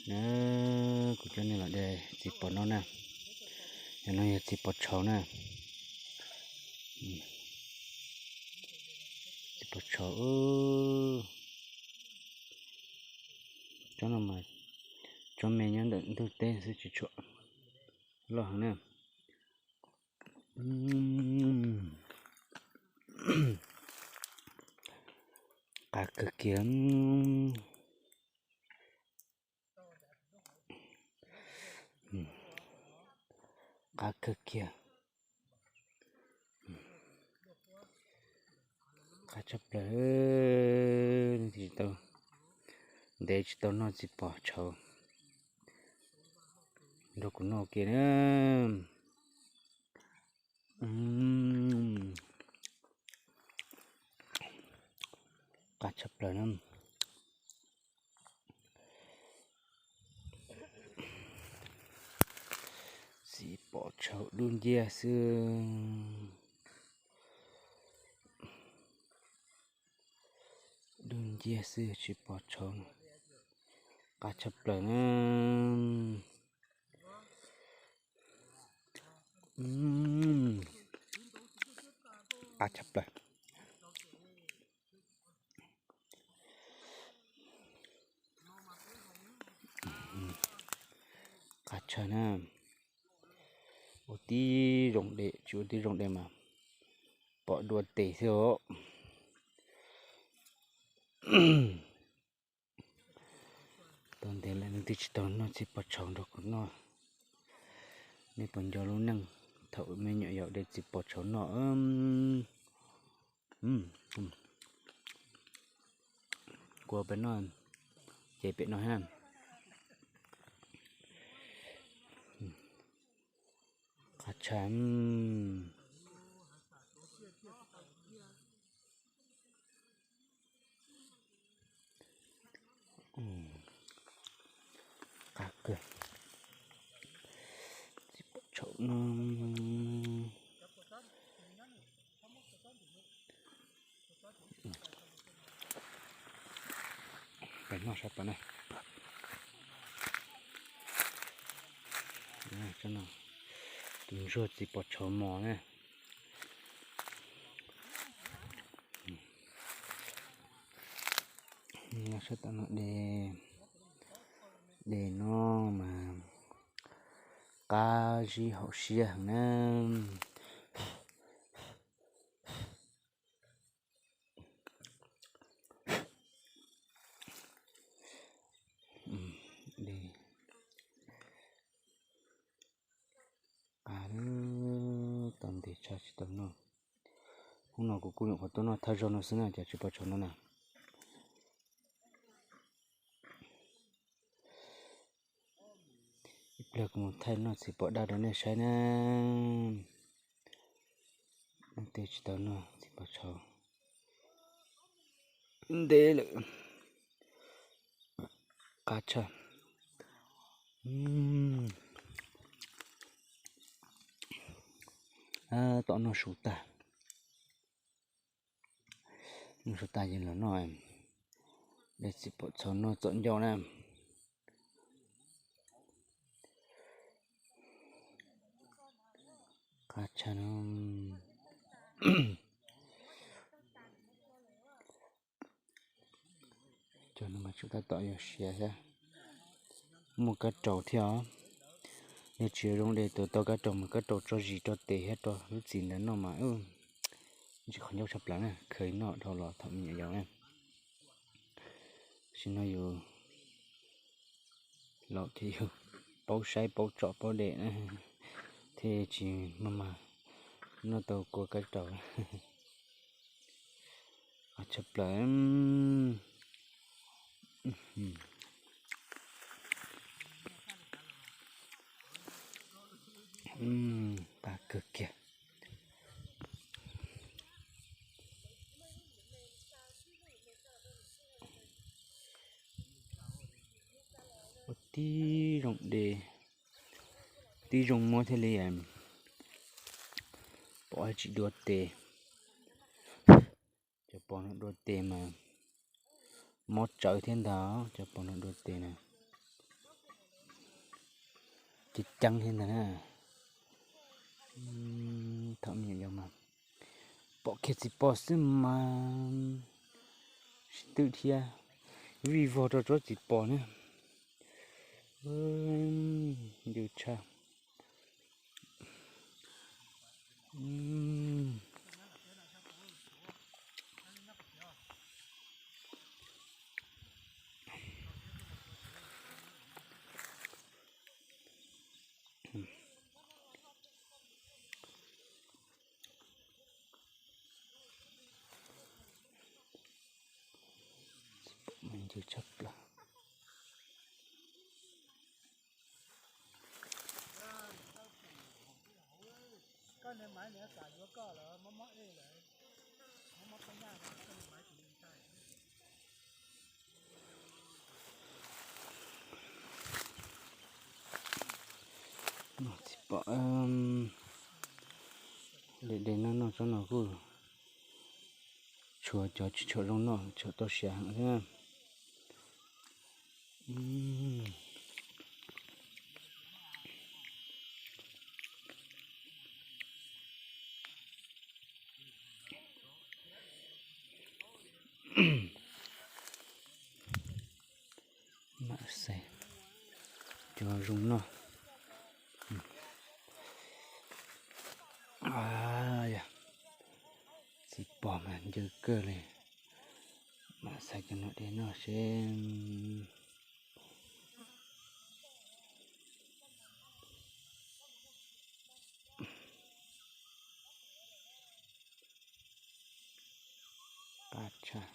Na, kuv coj nej los de txiv pos no na. Yog no yog txiv pos tshauv na. Txiv pos tshauv. Tsob no mas tsob me nyob ntawm ntug teb xwb tsis tshua loj heev na. Qab kawg kiag. Qab kawg kiag. Qab tshaj plaws. Tsis tau, ntev tsis tau noj txiv pos tshauv nrog kuv noj kiag na. Qab tshaj plaws na. Txiv pos tshauv dub nciab xwb. Dub nciab xwb txiv pos tshauv. Qab tshaj plaws na. Qab tshaj plaws. Qab tshaj na. Ua tib zoo de, tsis ua tib zoo de mas pom dua tes xwb os. Tau ntev lawm nej twb tsis tau noj txiv pos tshauv nrog kuv noj. Nej puas nco lub neej thaum me nyuam yaus de txiv pos tshauv noj? Kuv pem no, ces pem no thiab na. Qab tshaj. Qab kawg. Txiv pos tshauv no. Peb noj sab tom na. Tus ntsuag txiv pos tshauv mos na. Noj sab tom no de, de no mas qab zib haum siab heev na. De qab tau ntev tshaj tsis tau noj. Hnub no kuv kuj nyuam qhuav tuaj noj thawj zaug no xwb na, cov txiv pos tshauv no na. Ib pliag kuv mus thaij noj txiv pos daj rau nej saib na. Noj tej tsis tau noj txiv pos tshauv ntev lawm. Qab tshaj. Tom noj su tag, noj su tag ces los noj, de txiv pos tshauv noj txom ncauj na. Qab tshaj no. Cov no mas tseem tab tom yuav siav thiab. Muaj kab raus thiab os. Yog tsis zoo de tus tau kab raus mas kab raus tso zis rau tes thiab rau lub txim ntawd noj mas tsis qhov ncauj tshaj plaws na, khaws noj dhau los thaum me nyuam yaus na. Sim no yus laus thiab yus paub saib paub tsom paub de na, thiaj tsis maj mam noj tau kua kab raus. Qab tshaj plaws. Qab kawg kiag. Ua tib zoo de, tib zoo muab thiaj li pom tsis dua tes. Cov pos no dua tes mas mob tsawv thiab ntag, cov pos no dua tes na. Ceev ceev thiab ntag na. Thaum me nyuam yaus mas pom kiag txiv pos xwb mas sib twm thiab, vij vog rau tsob txiv pos na. Ncw tshaj. Ncw tshaj plaws. Noj txiv pom, de de noj noj tsob no kuj tshuav cov tsis tshua zoo noj, tshuav tau siav heev thiab. Mam xaiv cov zoo noj. Yog txiv pos mas ncw kawg li. Mam xaiv cov no de noj seb. Qab tshaj.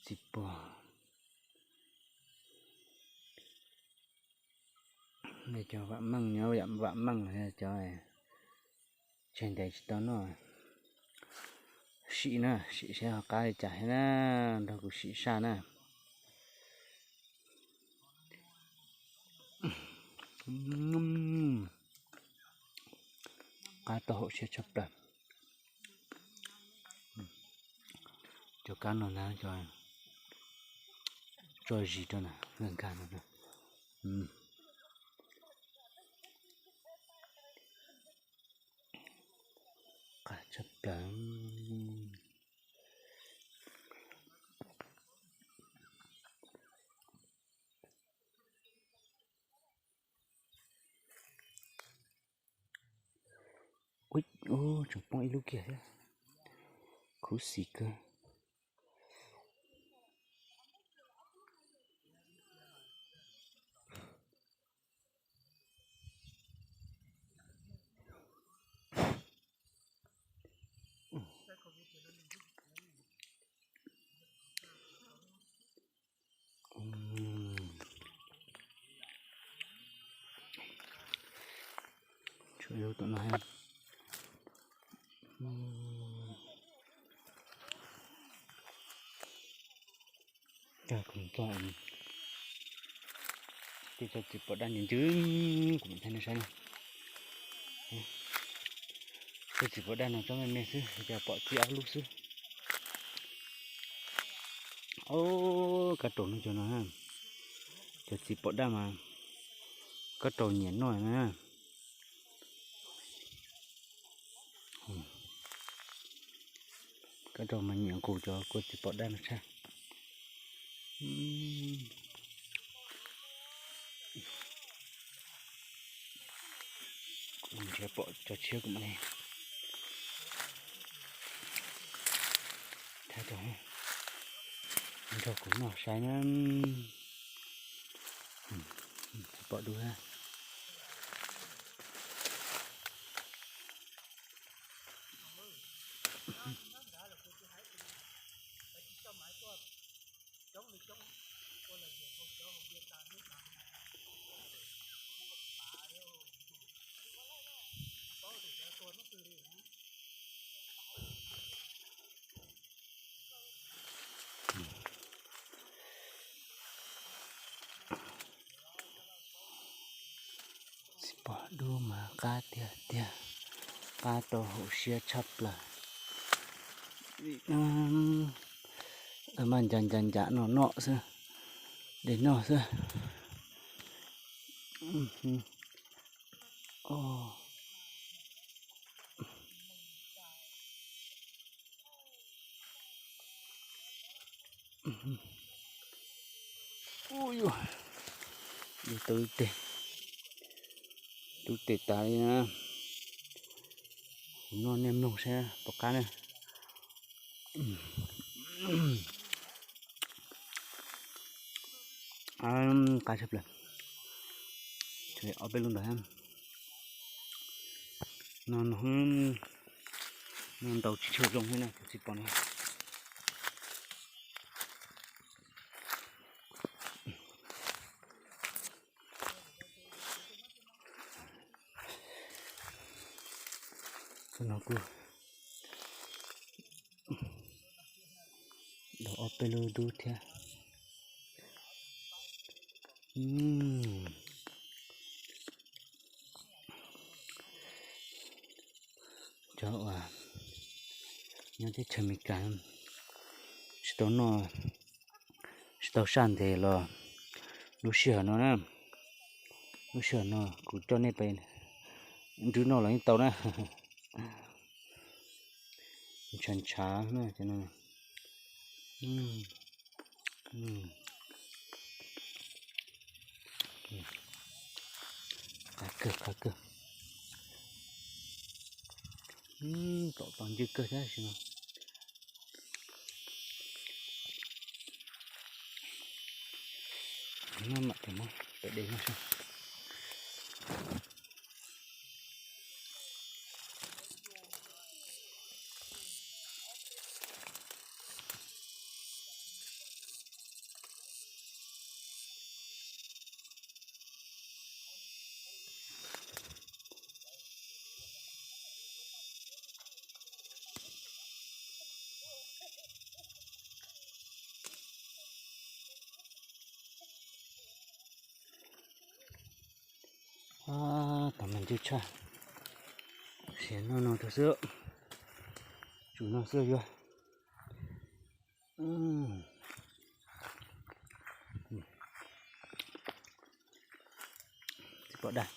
Txiv pos. Cov vam meej nyob vam meej, cov tseg ntev tsis tau noj. Sim na, sim seb ho qab li cas thiab na, nrog kuv sim saj na. Qab tau hauv siab tshaj plaws. Cov kab no na, cov tso zis rau na, nkag nkag no. Qab tshaj plaws. Ub, tseem poob ib lub kiag thiab. Khuv xim kawg. Tshuav yus tom no thiab. Cog kuv txog, tib txoj txiv pom daj ncw ncw, kuv mam thaij nej saib na. Txoj txiv pom daj no tsob me me xwb, cas pom txi ob lub xwb. Ob, kab raus no cov no, cov txiv pom daj mas kab raus nyiam noj na. Kab raus mas nyiam nqus cov kua txiv pom daj no tshaj. Kuv nrhiav pom cov tshiab kuv mam li thaij rau nrog kuv noj saib na. Txiv pom dub thiab. Txiv pom dub mas qab tiag tiag, qab tau hauv siab tshaj plaws. Mas ncav ncav ncav no noj xwb, de noj xwb. Ub, tub teg, tub teg tas li na. Kuv noj nej mloog saib puas qab na. Qab tshaj plaws. Ob peb lub ntawd no, no ntau tsis tshua zoo thiab na, kuv tsis pom no. Tus no kuj dau ob peb lub dub thiab. Cov uas nyob teb chaws Amelikas tsis tau noj, tsis tau saj ntev los lub sij hawm no na, lub sij hawm no kuv coj nej pem nrwb noj los yeej tau na. Ntshav ntshav na. Qab kawg, qab kawg. Tom tos ncw kawg thiab sis no. Mam cov muab pem de no saib. Tom mas ncw tshaj. Siav noj no rau xwb, tsum no xwb yuav. Txiv pom daj,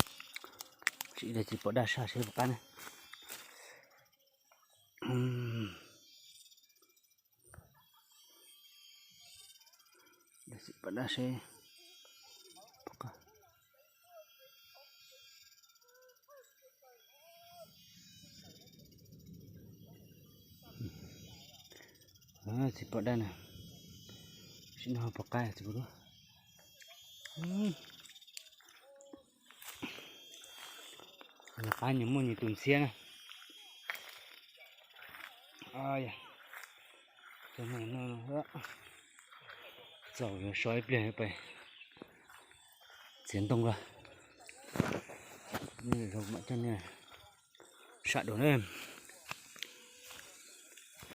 tsis txiv pom daj saj seb puas qab ne. Txiv pom daj seb puas qab. Txiv pom daj na, sim no puas qab txiv pom daj. Nws qab nws muaj nws tus ntxhiab na. Txaus yuav so ib pliag pais txiav ntoo los. Nej zoo mam coj nej sam dua na.